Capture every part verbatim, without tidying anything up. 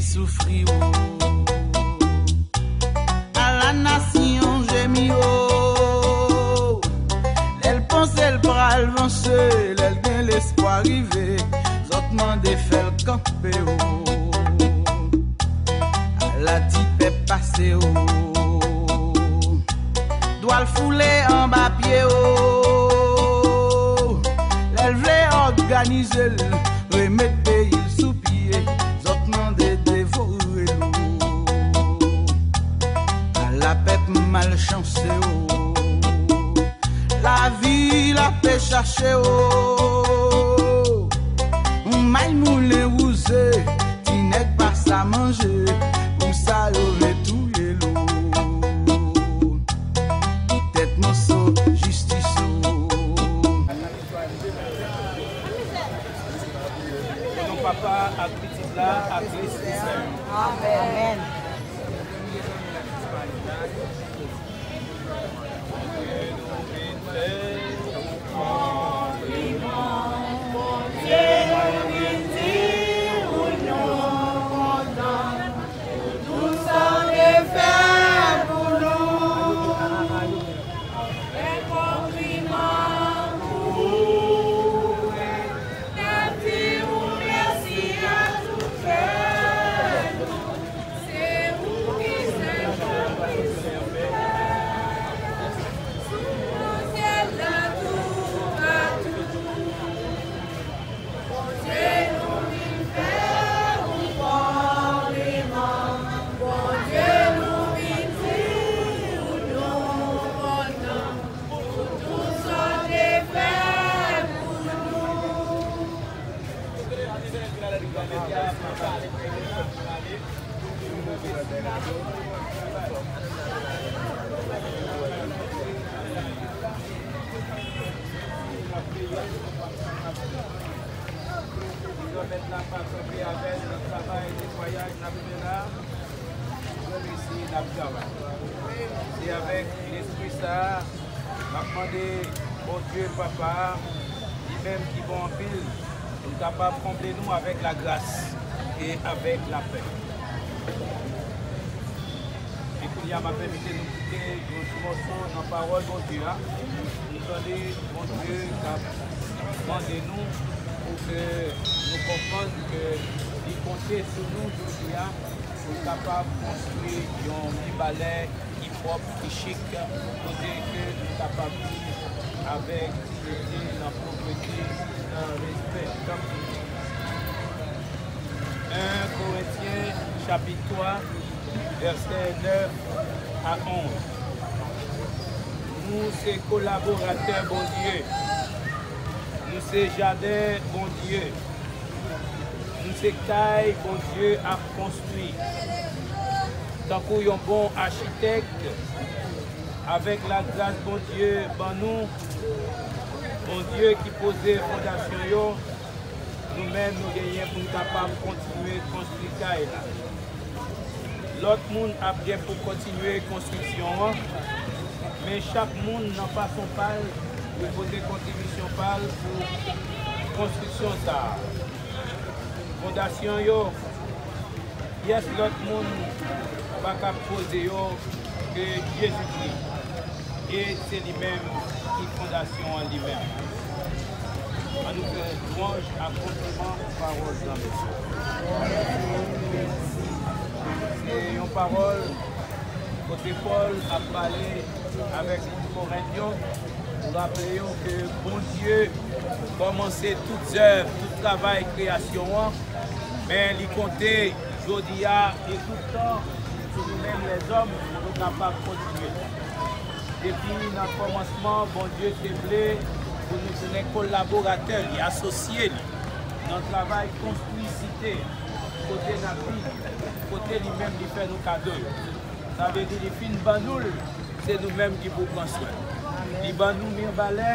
Soufri o. Ala nasyon jemi o. Lè l panse l pral vanse, lè l gen lespwa rive, zòt mande fè l kanpe o. Ala ti pèp pase o. Dwa l foule anba pye o. Lè l vle òganize l, remet peyi l sou pye, zòt mande devore l o. Ala pèp malchanse o. Lavi l ape chache o. Yon may moulen wouze, ti nèg pa sa manje, pou sa yo vle touye l o. Tèt moso, jistis o. O non Papa, ak Pitit la, ak Lespri Sen. Amèn. Mèt la pa kanpe avè n nan travay netwayaj n ap fè la. Mwen mesye n ap travay. Se avèk lespri sa a, m ap mande Bondye Papa a, li menm ki bon anpil, pou l kapab konble nou avèk lagras e avèk lapè. E kounye a, m ap envite nou koute yon ti mòso nan pawòl Bondye a. Nou tande Bondye k ap mande nou pou ke nou konprann ke li konte sou nou jodi a pou l kapab konstwi yon Mibalè ki pwòp, ki chik, kote ke nou kapab viv avèk diyite, nan pwoprete, nan respè. Tanpri. En Korentyen, chapit twa, vèsè nèf a onz. Nou se kolaboratè Bondye. Nou se jaden Bondye. Nou se kay Bondye ap konstwi. Tankou yon bon achitèk, avèk lagras Bondye ban nou, Bondye ki poze fondasyon yo, nou menm nou genyen pou n kapab kontinye konstwi kay la. Lòt moun ap gen pou kontinye konstriksyon an, men chak moun nan fason pa l, li poze kontribisyon pa l pou konstriksyon sa a. Fondasyon yo, pyès lòt moun pa ka poze yo ke Jezikri. E se li menm ki fondasyon an li menm. Ann nou fè lwanj ak konpliman pou pawòl sa menm. Se yon pawòl kote Pòl ap pale avèk moun Korent yo, pou raple yo ke Bondye kòmanse tout zèv, tout travay kreyasyon an, men li konte jodi a e tout tan sou nou menm lèzòm pou nou kapab kontinye. Depi nan kòmansman, Bondye te vle pou nou tounen kolaboratè li, asosye li nan travay konstwi site kote n ap viv, kote li menm li fè nou kado yo. Sa vle di li fin ban nou l, se nou menm ki pou pran swen l. Li ban nou mibalè,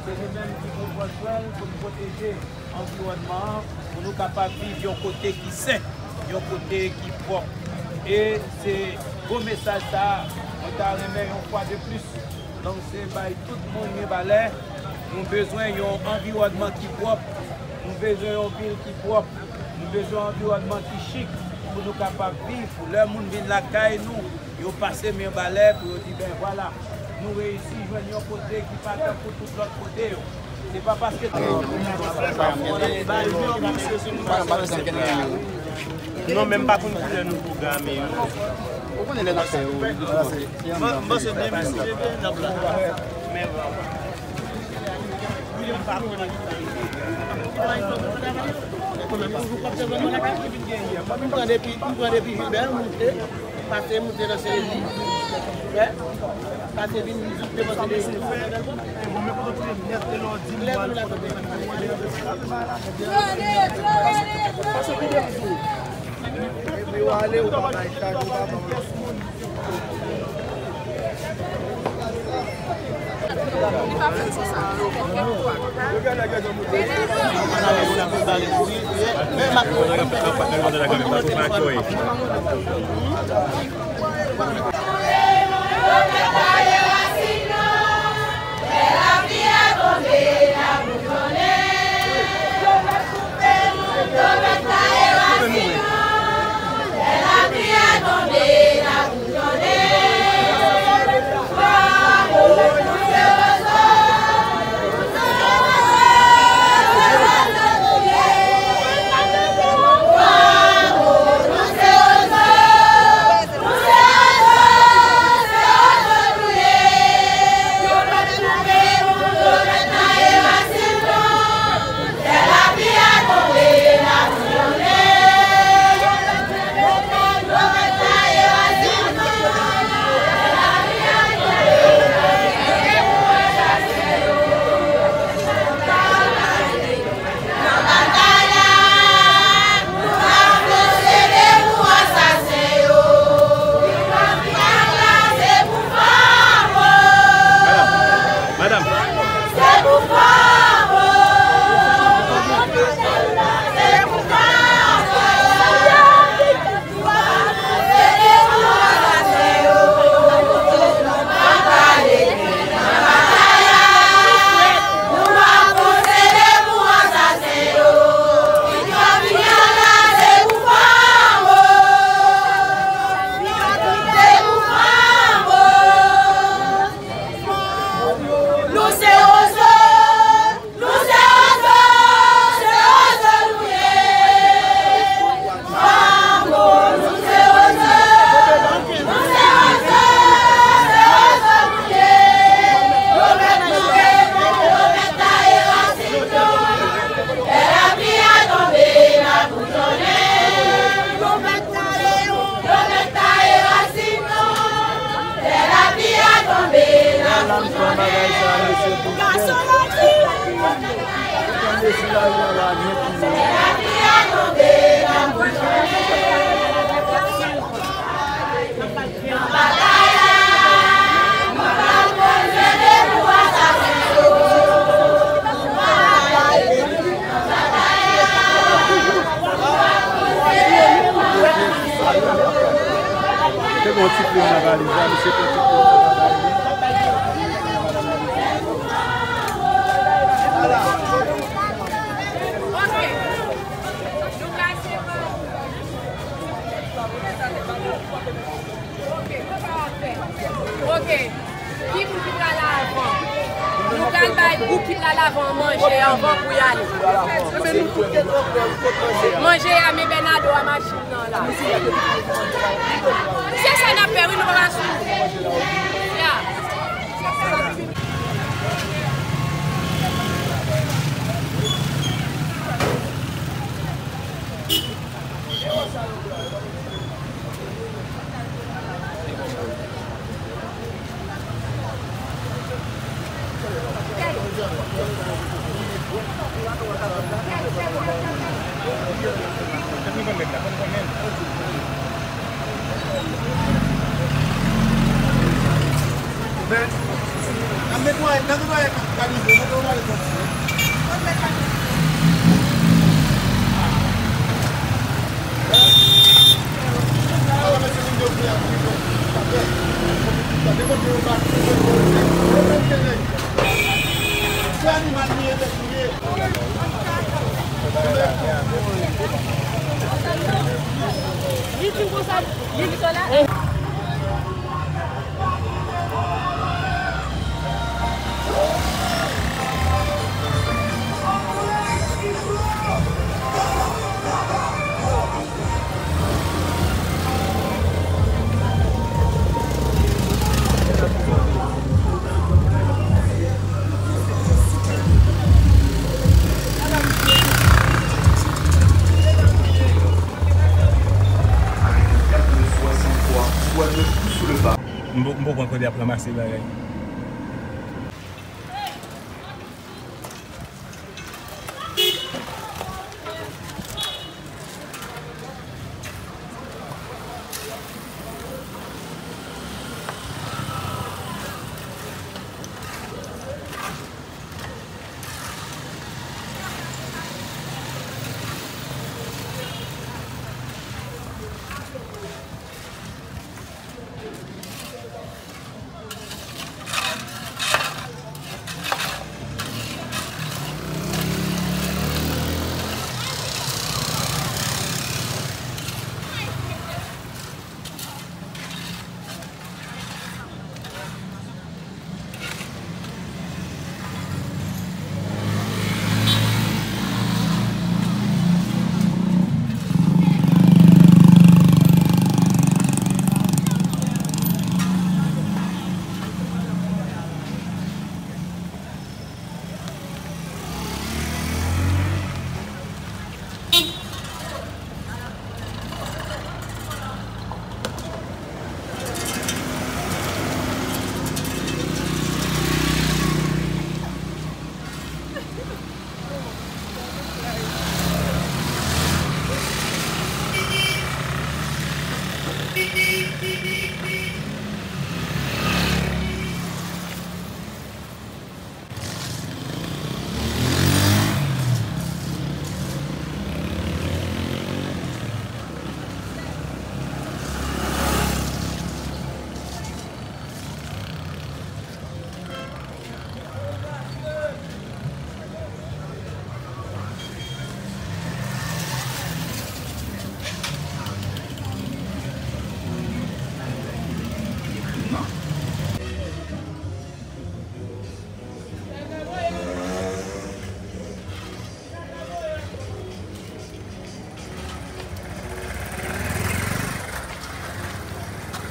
se nou menm ki pou pran swen l pou n pwoteje anviwònman an, pou nou kapab viv yon kote ki sen, yon kote ki pwòp. E se gwo mesaj sa a, mwen ta renmen yon fwa de plis lanse bay tout moun Mibalè. Nou bezwen yon anviwònman ki pwòp, nou bezwen yon vil ki pwòp, nou bezwen yon anviwònman ki chik, Pou nou kapab viv, pou lè moun vin lakay nou, yo pase men anba lè pou yo di, ben vwala, nou reyisi jwenn yon kote ki pa tankou tout lòt kote yo. Se pa paske. Non, men m pa konn kilè nou pwograme yo. Ou konnen lè n ap fè yo. M panse byen, mesye, byen n ap la. Men bon. M pran depi, m pran depi Jilbè, m moute, pase moute nan Seyezi. Wè, pase vin jouk devan Seyezi. Lè nou la kote. Pase vin devan Seyezi. Epi w ale, ou pa bay chaj, ou pa bay. Madanm. Nou se Ozo! Nou se Ozo, se Ozo nou ye. Manbo, nou se Ozo. Nou se Ozo, se Ozo nou ye. Nou mèt mouri, nou mèt taye rasin nou. Lè lapli a tonbe, n a boujonnen. Nou mèt taye, nou mèt taye rasin nou. Lè lapli a tonbe, n a boujonnen. Gason mati. Te gen yon ti plim nan valiz la, misye pran ti plim nan valiz li. Ok. Ki moun ki prale avan? Nou pral bay gwoup ki prale avan manje anvan pou y ale. Manje a, men Bènado a machin nan la. Se sa n ap fè, wi, nou pa sou. Ya. Li di konsa, li di konsa. M p-, m poko pran kote y ap ranmase bagay.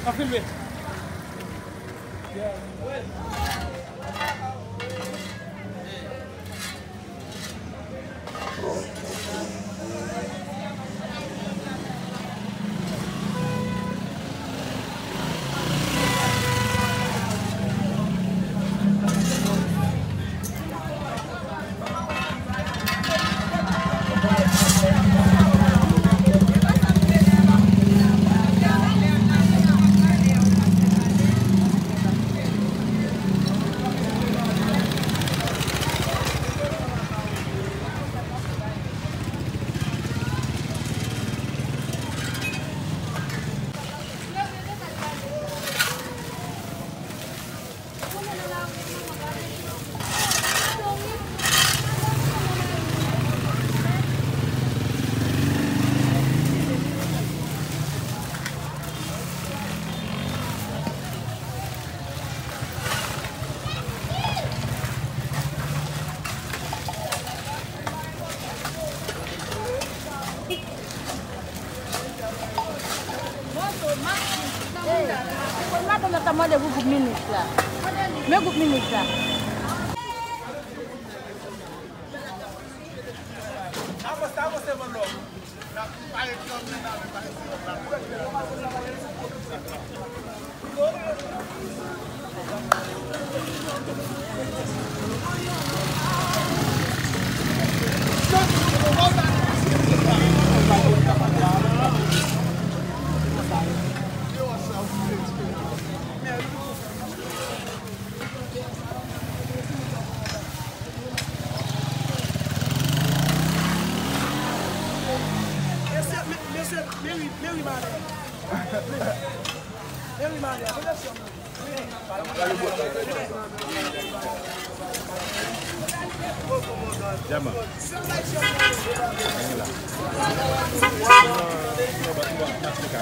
Ka filme. Madanm nan t ap mande pou gwoup minis la. Men gwoup minis la. Mesye, me-, mesye, Meri, Meri Malè. Meri Malè, recepsyon. Yeah, man. Go!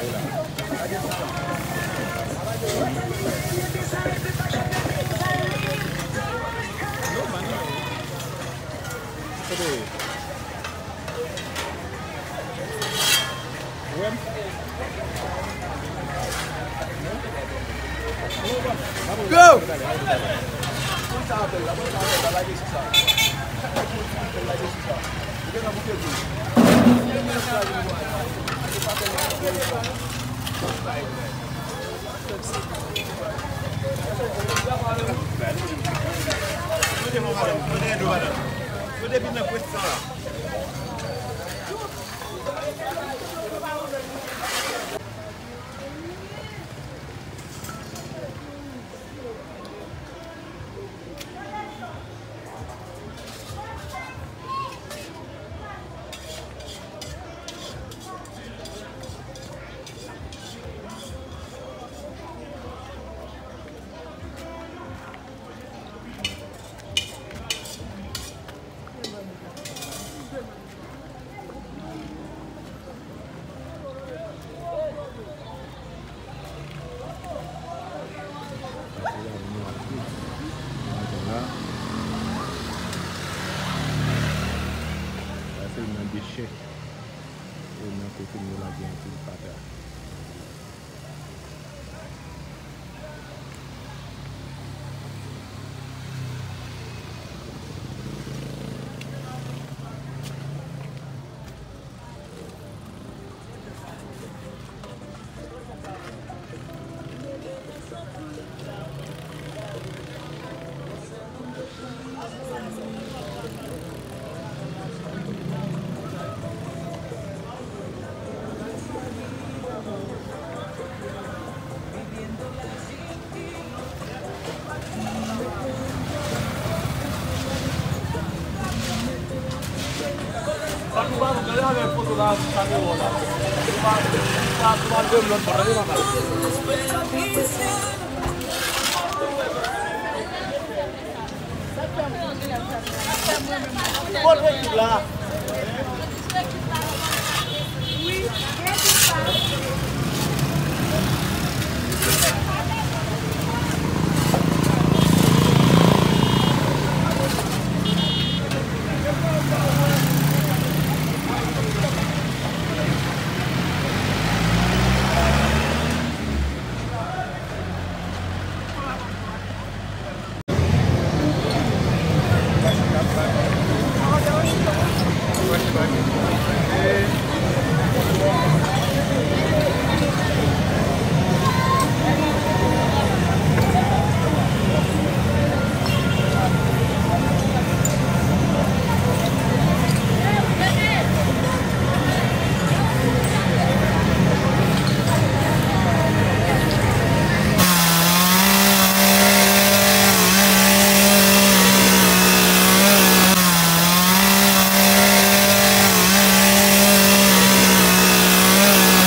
Sa se nan dechè. E nan kote nou la gen anpil fatra.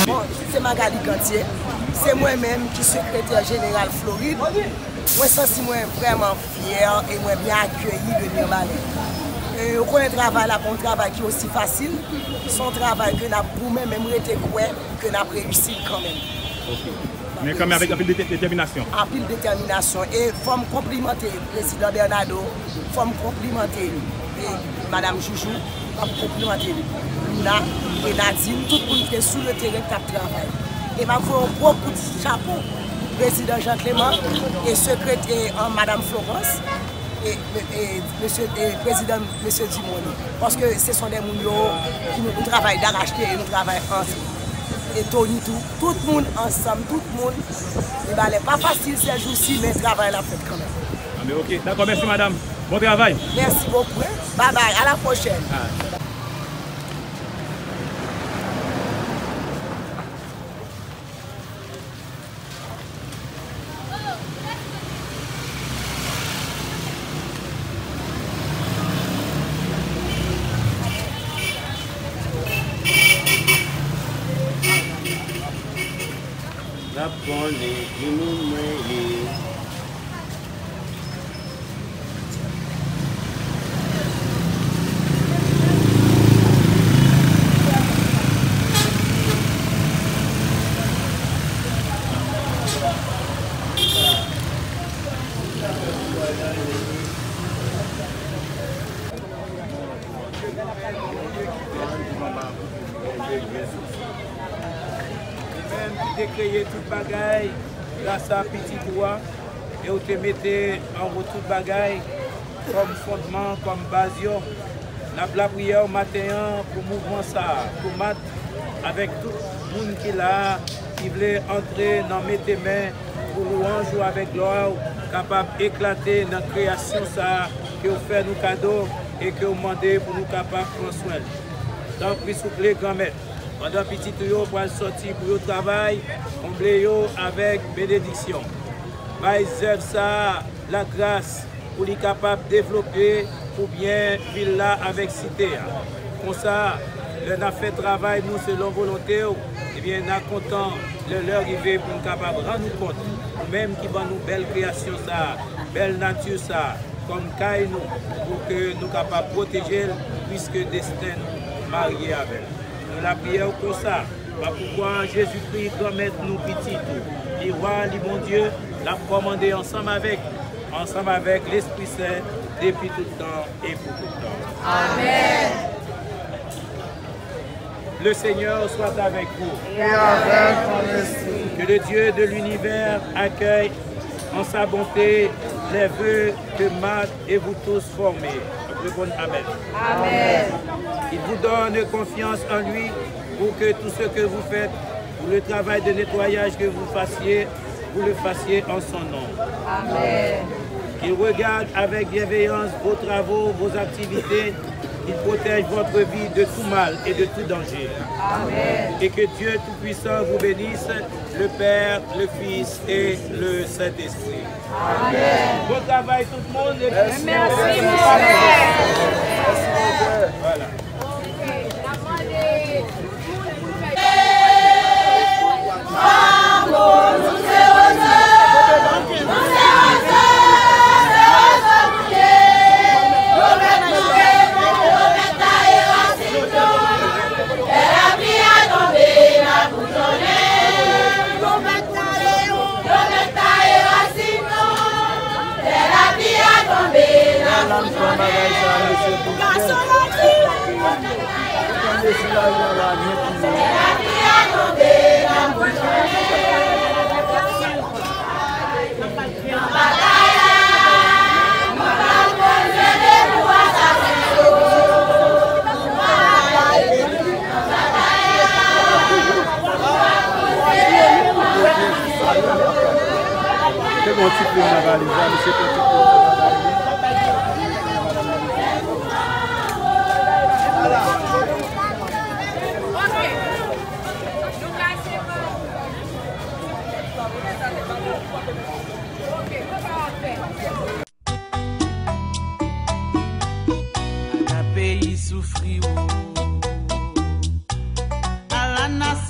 Bon, se Magali Ganthier, se mwen menm ki sekretè jeneral Florid. Mwen santi mwen vrèman fyè e mwen byen akeyi de Mibalè. E, ou konnen travay la pa yon travay ki osi fasil, se yon travay ke n ap goumen, men m rete kwè ke n ap reyisi l kanmenm. Ok. Men kanmenm avèk anpil dete-, detèminasyon. Anpil detèminasyon. E fò m konplimante prezidan Bernardo, fò m konplimante, e, madam Joujou, m ap konplimante Lina e Nadine, tout moun ki te sou le teren k t ap travay. E m ap voye yon gwo kout chapo prezidan Jean Clément e sekretè, e, madam Florence e, e, e mesye, e prezidan mesye Dimoni. Paske se son de moun yo ki nou, nou travay darache e nou travay ansanm. E Tony tou, tout moun ansanm, tout moun. Mibalè pa fasil sèjousi, men travay la fèt kanmenm. Ah, men ok. Dakò, mèsi, madam. Bon travay. Merci beaucoup, hein. Bye bye, à la prochaine. Ah. N ap konnen ki moun mwen ye. Li menm ki te kreye tout bagay gras a Pitit ou a, e ou te mete anwo tout bagay kòm fondman, kòm baz yo. N ap lapriyè w maten an pou mouvman sa a, pou Mat, avèk tout moun ki la a, ki vle antre nan mete men pou lwanj ou avèk glwa w kapab eklate nan kreyasyon sa a ke w fè nou kado e ke w mande pou nou kapab pran swen l. Tanpri, souple, Granmèt, pandan pitit ou yo pral sòti pou yo travay, konble yo avèk benediksyon. Bay zèv sa a lagras pou li kapab devlope pou byen vil la avèk site a. Konsa, lè n ap fè travay nou selon volonte w, ebyen, n a kontan lè lè rive pou n kapab rann ou kont, ou menm ki ban nou bèl kreyasyon sa a, bèl nati sa a, kòm kay nou, pou ke nou kapab pwoteje l, piske desten nou marye avè l. Nou lapriyè w konsa, pa pouvwa Jezikri, Granmèt nou, Pitit ou, li Wa, li Bondye, l ap kòmande ansanm avèk, ansanm avèk Lespri Sen, depi tout tan e pou tout tan. Amèn. Le Seigneur soit avec vous. Et avec ton esprit. Que le Dieu de l'univers accueille en sa bonté les vœux que Marthe et vous tous formez. Répondez Amen. Amen. Il vous donne confiance en lui pour que tout ce que vous faites, pour le travail de nettoyage que vous fassiez, vous le fassiez en son nom. Amen. Qu'il regarde avec bienveillance vos travaux, vos activités, qu'il protège votre vie de tout mal et de tout danger. Amen. Et que Dieu Tout-Puissant vous bénisse, le Père, le Fils et le Saint-Esprit. Amen. Bon travay tout moun. Mèsi, mon frè. Mèsi, mon frè. Voilà. Te gen yon ti plim nan valiz la, misye pran ti plim nan valiz la. Ala peyi soufri, o. Ala nasyon